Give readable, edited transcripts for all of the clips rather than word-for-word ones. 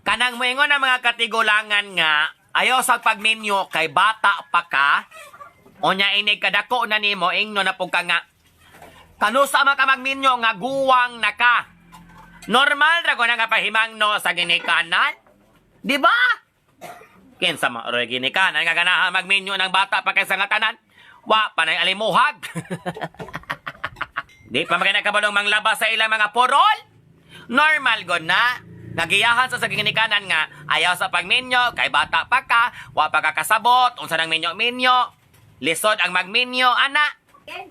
Kanang moingon ang mga katigulangan nga ayaw sa pagminyo kay bata pa ka. Unya inig kadako na nimo, ingno na pug ka nga kanusa man ka magminyo nga guwang na ka. Normal ra ko na nga pahimangno sa ginikanan. Di ba? Kinsa man roy ginikanan nga ganahan magminyo ng bata pa kaysa nga tanan? Wa pa nay alimuhag. Di pa man kabalong manglabas sa ilang mga porol. Normal god na. Nagiyahan sa ginikanan nga ayaw sa pagminyo kay bata pa ka, wa pa ka kasabot unsa nang minyo-minyo. Lisod ang magminyo ana.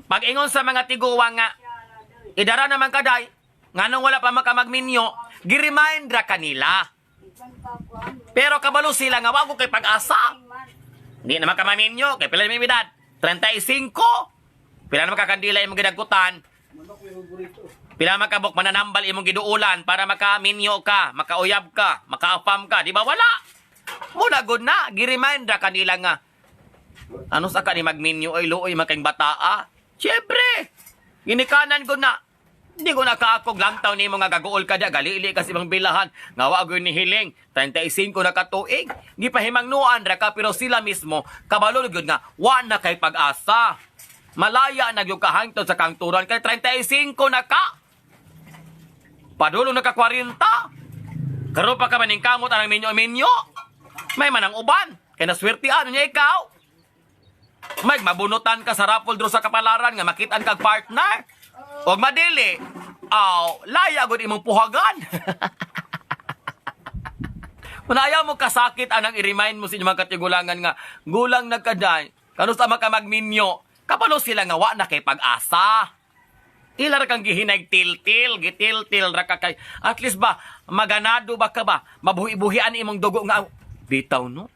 Pag-ingon sa mga tiguwang nga idara naman kaday, nganong wala pa makamagminyo, gi-remind ra kanila. Pero kabalo sila nga wa ko kay pag-asa. Hindi naman ka maminyo, kay pila may edad? 35. Pila naman kakandila imong gidagkutan. Pila man kabuk mananambal imong giduulan para makaminyo ka, makauyab ka, makaafam ka, di ba wala? Muna gud na, gi-remind ra kanila nga ano sa ka ni magminyo ay luoy makang bataa. Siyempre, ginikanan ko na. Hindi ko nakaakog lantaw nimo nga gaguol ka dia, galili ka sa ibang bilahan. Nga wa gyud ni hiling, 35 na katuig. Gipahimangnuan ra ka pero sila mismo kabalo gyud nga wa na kay pag-asa. Malaya na gyud ka hangtod sa kangturan kay 35 na ka. Padulong na ka 40. Karon pa ka maning kamot ang minyo-minyo. May manang uban. Kay naswertian niya ikaw. May mabunutan ka sa raffle draw sa kapalaran nga makitaan kag partner. Og madili, aw, laya gud imong puhagan. Muna ayaw mo kasakit anang i-remind mo sa inyong mga katigulangan nga gulang nagkaday. Kanus-a man ka magminyo? Kabalo sila nga wa na kay pag-asa. Ila ra kang gihinay tiltil, gitiltil ra ka kay at least ba maganado ba ka ba? Mabuhi-buhian imong dugo nga bitaw no.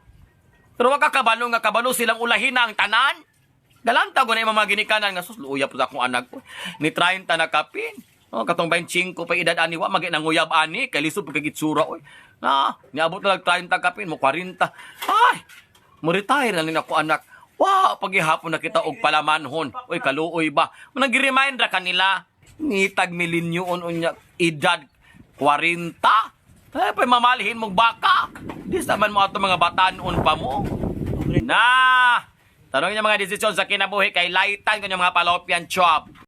Pero wa ka kabalo nga kabalo silang ulahin na ang tanan. Galanta ko na imong mga ginikanan nga sus luya po sa akong anak ko. Ni 30 na kapin. Oh, katong 25 pa edad ani wa magi nanguyab ani kay lisod pag itsura oy. Na, niabot na lang 30 kapin mo 40. Ay, mo retire na nin ako anak. Wa pagihapon na kita og palamanhon. Oy kaluoy ba. Manang gi-remind ra kanila. Nitag milinyoon unya edad 40. Ay, pa mamalihin mong baka. Di sa man mo ato mga batanon pa mo. Na! Tanongin niyo mga desisyon sa kinabuhi kay laitan ko mga palopian chop.